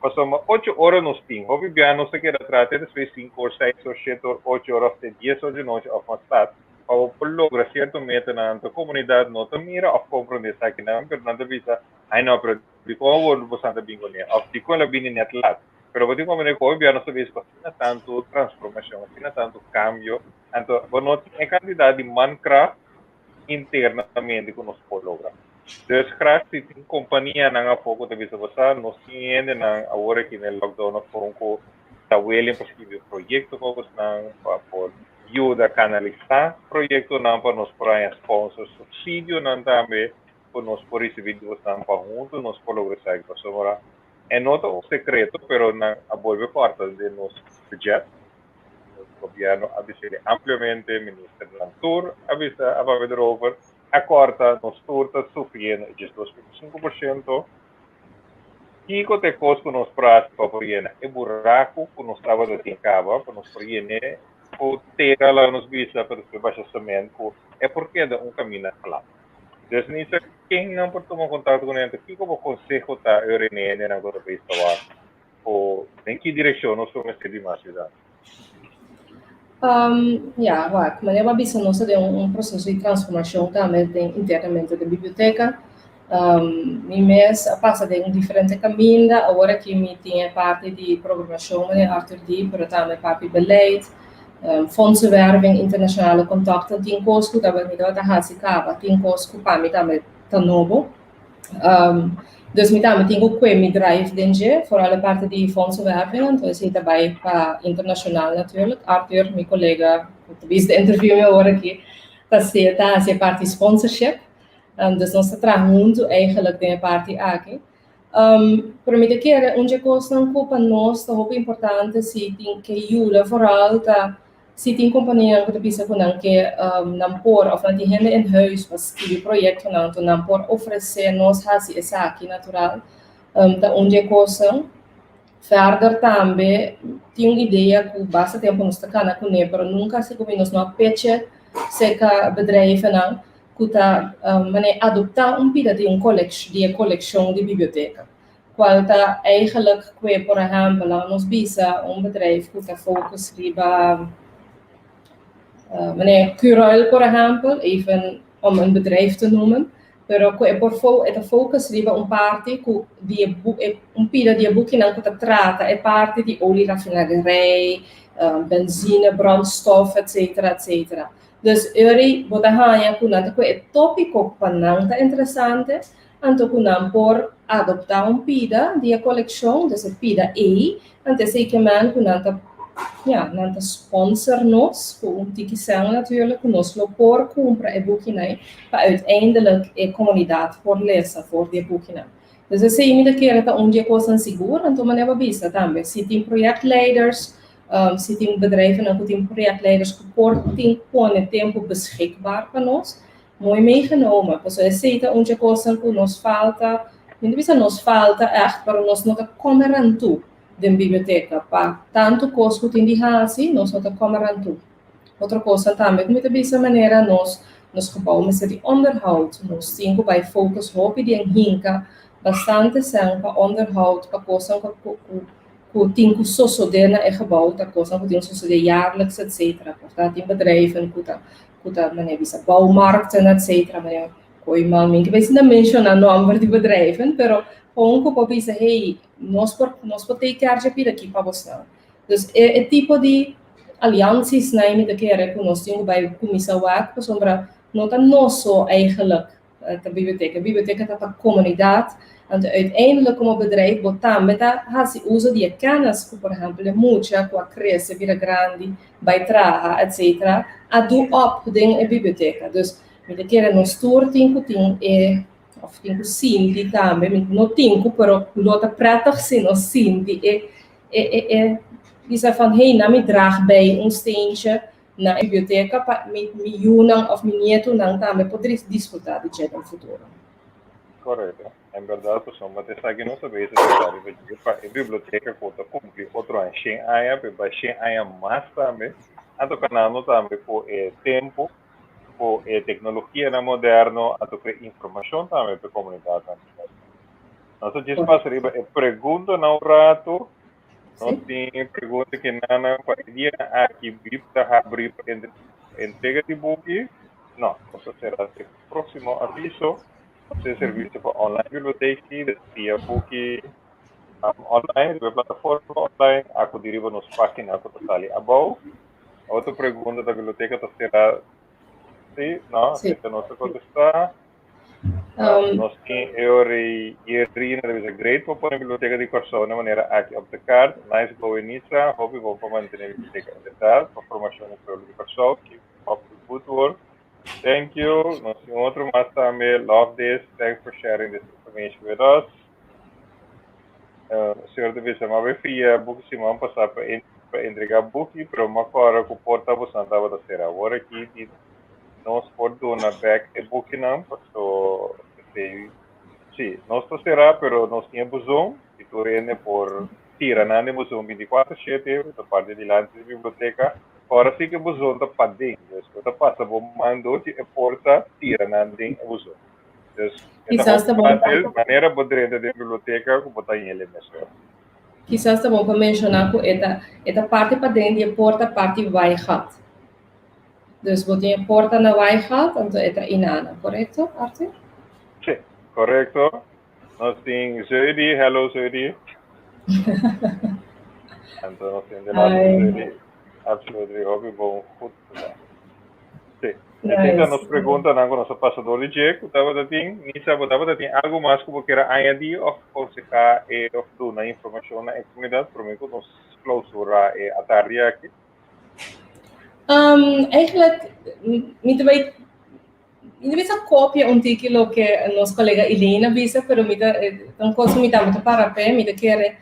Pasobra ocho ora nos tin. Hopi bia nos ta keda traha te despues sinku or, seis or, shete or, ocho or of te dies or di nochi of mas lat pa bo por logra sierto metanan. Anto komunidat no ta mira of komprondé esakinan, pero nan ta bisa, Ai no, pero dikon awor bosan ta bin kuné? Of dikon el a bini nèt lat? Pero bo tin komprondé ku hopi bia nos ta bisa ku asina tantu transformashon, asina tantu kambio, anto bo no tin e kantidat di mankracht internamente ku nos por logra. Dus graag si tin kompanianan afó ku ta bisa bo sa nos tin hendenan awor aki den lockdown of kon ku ta willing pa skibi un proyekto pa bosnan pa por yuda kanalisá proyektonan pa nos por haña sponsor, supsidionan tambe ku nos por risibí di bosnan pa huntu nos por logra esaki pasobra e no ta un sekreto pero nan a bolbe kòrta den nos budget. Gobierno a bis'e ampliamente, ministernan tur a bisa a papia erover, a corta, nos tur ta sufriendo e 12.5%. Kico ta e cos cu nos por haci pa por yena e buraco cu nos tabata tin caba, pa nos por yen'e cu tera, laga nos bisa, pa despues basha cement cu e por keda un camina plat. Dus ni sa ken nan por tuma contacto cu nan, kico bo conseho ta e hendenan cu ta bisa wak? O den ki direkshon nos por mester di mas yudansa? Ja, wak, manera bo a bisa nos ta den un proseso di transformashon tambe den internamente den biblioteka. Mi mes a pasa den diferente kaminda, awor aki mi tin e parti di programashon manera Arthur di, pero tambe parti beleid, fondsenwerving, internashonale kontakten, tin kos ku mi tabata hasi kaba, tin kos ku pa mi tambe ta nobo. Dus mi tambe tin ku kue mi drive den dje, vooral e parti di fondsenwerving, anto esei ta bai pa internashonal natuurlijk. Arthur, mi kolega ku ta bisa interview mi awor aki, ta ta hasi e parti sponsorship. Dus nos ta traha huntu eigenlijk den e parti aki. Pero mi ta kere un dje kosnan ku pa nos ta hopi importante si tin ke yuda vooral ta Si tin kompanianan ku ta bisa ku nan ke nan por òf nan tin hende in huis pa skibi proyektonan, anto nan por ofresé nos hasi esaki natural, ta un di e kosnan. Verder tambe tin un idea ku basta tempu nos ta kana kuné, pero nunka si ku nos no a peche serka bedrijvennan ku ta manera adoptá un pida di un di e kolekshon di biblioteka. Cual ta eigenlijk kue por ehempel laga nos bisa un bedrijf cu ta focus riba meneer Curoil por ehempel, even om een bedrijf te noemen, pero cu e por e ta focus riba un parti cu di e e un pida di e bukinan cu ta trata e parti di olieraffinaderij, benzine, brandstof, etcetera, etcetera. Dus eri bo ta haña cu nan ta cu e topico pa nan ta interesante, Anto ku nan por adoptá un pida di e kolekshon, dus e pida ei, anto esei ke men ku nan ta, ja, nan ta sponsor nos ku un tiki sèn natuurlijk, ku nos lo por kumpra e bukinan pa uiteindelijk e komunidat por lesa for di e bukinan. Dus esei mi ta kere ta un di e kosnan sigur, anto manera bo a bisa tambe, si tin projectleiders, si tin bedrijvennan ku tin projectleiders ku por tin pone tempu beschikbaar pa nos, Mooi meegenomen, pasobra esei ta un dje kosnan ku nos falta, mi no bisa nos falta ègt, pero nos no ta kome rantu den biblioteka. Pa tantu kos ku tin di hasi, nos no ta kome rantu. Otro kosnan tambe ku mi ta bisa manera nos Nos gebouw mester di onderhoud, nos tin ku bai focus hopi den hinka bastante sèn pa onderhoud, pa kosnan ku ku ku tin ku sosodé na e gebouw, ta kosnan ku tin ku sosodé jaarlijks etcetera. Por ta tin bedrijven ku ta ku ta manera bisa bouwmarkten etcetera, manera koe man mi ke bai sinta menshoná nòmber di bedrijven, pero kon ku por bisa hey nos por nos por take care dje pida aki pa bosnan. Dus e e tipo di aliansies nan mi ta kere ku nos tin ku bai kuminsá wak pasobra no ta nos so eigenlijk ta biblioteka. Biblioteka ta pa komunidat, anto uiteindelijk komo bedrijf bo tambe ta hasi uso di e kennis ku por ehèmpel e mucha ku a krese bira grandi bai traha etcetera a do op den e biblioteka. Dus mi ta kere nos tur tin ku tin e òf tin ku sinti tambe, mi no tin ku pero lo ta prettig si nos sinti e e e e bisa van hey nan mi draag bij un steentje na e biblioteka pa mi mi yunan òf mi nietunan tambe por disfrutá di dje den futuro. Korekto. En bèrdat pasobra ta esaki nos ta bezig ta sa riba dje pa e biblioteka ku ta kumpli otro aña shen aña pero bai shen aña mas tambe anto kanando tambe ku e tempu ku e teknologianan moderno anto ku e informashon tambe pa e komunidatnan. Nos a djis pasa riba e preguntanan un ratu. Nos tin pregunta ke nana pa e dia aki Bib ta habri pa entrega di buki. No, nos ta sera te próximo aviso. Nos tin servisio pa online biblioteek si, des via buki online, riba e plataforma online, akudi riba nos página ku ta sali abou. Otro pregunta ta biblioteka ta sera si, no, Sí. Esei nos a kontestá. Nos tin e ora ei Irina ta bisa great pa pone biblioteka di Kòrsou na manera aki op de kaart. Nice going Nitza, hopi bon pa mantené biblioteka integral pa formashon di pueblo di Kòrsou. Keep up the good work. Thank you. Nos tin otro mas tambe. Love this. Thanks for sharing this information with us. Señor ta bisa, m'a bai fia buki siman pasá pa pa entregá buki, pero m'a kòrda ku porta bosan tabata será. Awor aki di nos por duna bèk e bukinan, paso esei, sí, nos ta será, pero nos tin e buzon i tur hende por tira nan den buzon bintikuater shete, ta parti dilanti di biblioteka. Ora sí ku e buzon ta paden, dus bo ta pasa bo man dor di e porta tira nan den e buzon. Dus e ta Kisas ta hopi bon pa fácil, manera bo drenta den biblioteka ku bo ta yele mesora. Kisas ta bon pa menshoná ku e ta e ta parti paden di e porta parti Waaigat. Dus bo tin e porta na Waaigat, anto e ta inana, korekto, Arthur? Sí, korekto. Nos tin Zeudi, hello Zeudi. Anto nos tin de laatste Hi. Zeudi. Absolutely, hopi bon, goed gedaan. Sí. Esei ta Nice. nos preguntanan ku nos a pasa dor di dje ku tabata tin. Nisa, bo tabata tin algu mas ku bo kier a añadí òf konsehá e òf duna informashon na e komunidat promé ku nos klousurá e atardi aki? Eigenlijk, mi ta bai Mi ta bisa kopia un tiki loke nos kolega Elena bisa, pero mi ta ta un kos ku mi tambe ta para p'e. Mi ta kere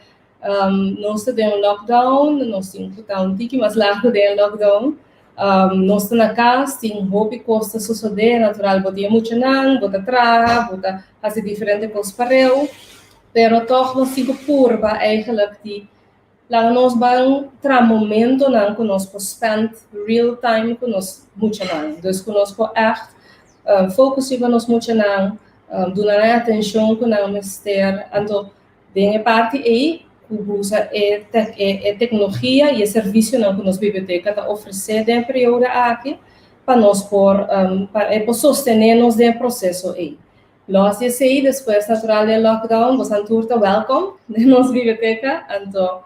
nos ta den un lockdown, nos tin ku ta un tiki mas largu den e lockdown. Nos ta na kas, tin hopi kos ta sosodé, natural bo tin e muchanan, bo ta traha, bo ta hasi diferente kos pareu, pero tòg nos tin ku purba eigenlijk di Laga nos ban traha momentonan ku nos por spend real time ku nos muchanan. Dus ku nos por ègt focus riba nos muchanan, duna nan e atenshon ku nan mester. Anto den e parti ei ku usa e e teknologia i e servisionan ku nos biblioteka ta ofresé den e periodo aki pa nos por pa e por sostené nos den e proseso ei. Los di esei, despues natural di e lockdown, bosan tur ta welkom den nos biblioteka, anto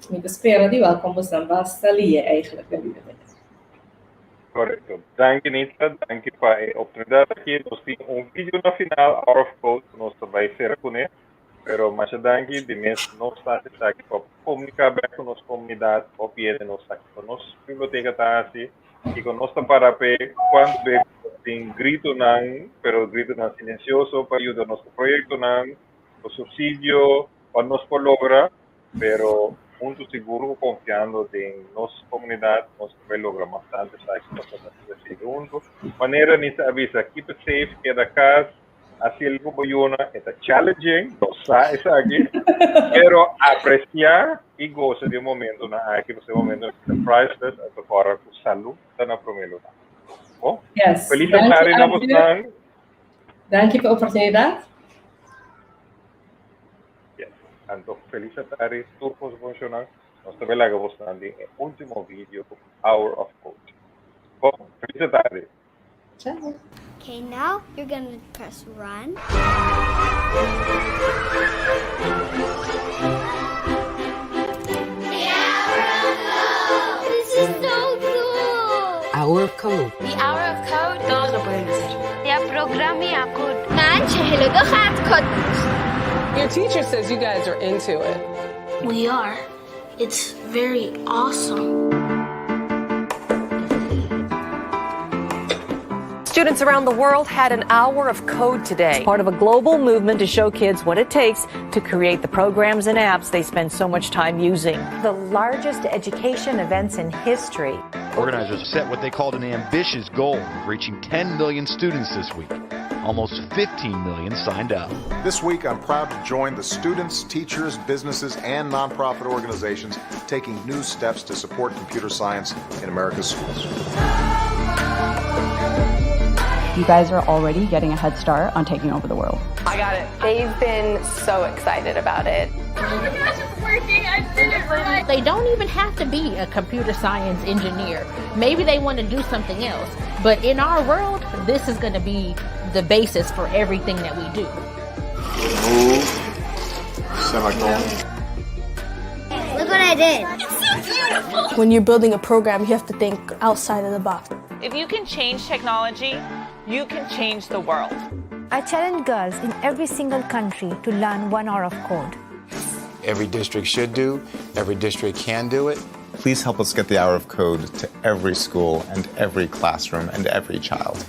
mi ta spera di welkom bosan basta lie eigenlijk den biblioteka. Korekto. Danki Nitza, danki pa e oportunidat aki. Nos tin un video na final, out of code, ku nos ta bai sera kuné. Pero masha danki di mes nos ta hasi esaki pa komuniká bèk ku nos komunidat, hopi hende nos sa kiko nos biblioteka ta hasi, kiko nos ta para p'e, kuantu be nos tin gritonan, pero gritonan silensioso pa yuda nos ku proyektonan, ku supsidio, pa nos por logra, pero huntu sigur ku konfiando den nos komunidat nos ta bai logra mas tantu esaki pasobra nos ta sigui huntu. Manera Nisa a bisa, keep it safe, keda kas. Así el ku bo yuna e ta challenging, nos sa esaki, pero apreciá i gosa di e momentonan aki, pasobra e momentonan aki ta priceless, anto kòrda ku salú ta na promé lugá. Bon, Yes. felis Danki, tardi na Arthur. bosnan. Danki pa e oportunidat. Yes. Anto felis tardi, tur kos bon shonnan. Nos ta bai laga bosnan den e último video, Hour of Code. Bon, felis tardi. Ciao. Okay, now you're gonna press run. This is so cool! Hour of Code. The Hour of Code. Todos lo pueden hacer. یا پروگرامی کد من 42 خط کد Your teacher says you guys are into it. We are. It's very awesome. Students around the world had an hour of code today. Part of a global movement to show kids what it takes to create the programs and apps they spend so much time using. The largest education events in history. Organizers set what they called an ambitious goal of reaching 10 million students this week. Almost 15 million signed up. This week, I'm proud to join the students, teachers, businesses, and nonprofit organizations taking new steps to support computer science in America's schools. You guys are already getting a head start on taking over the world. I got it. They've been so excited about it. Oh my gosh, it's working! I did it right! They don't even have to be a computer science engineer. Maybe they want to do something else. But in our world, this is going to be the basis for everything that we do. Move, semicolon. Look what I did! It's so beautiful! When you're building a program, you have to think outside of the box. If you can change technology, you can change the world. I challenge girls in every single country to learn one hour of code. Every district should do, every district can do it. Please help us get the Hour of Code to every school and every classroom and every child.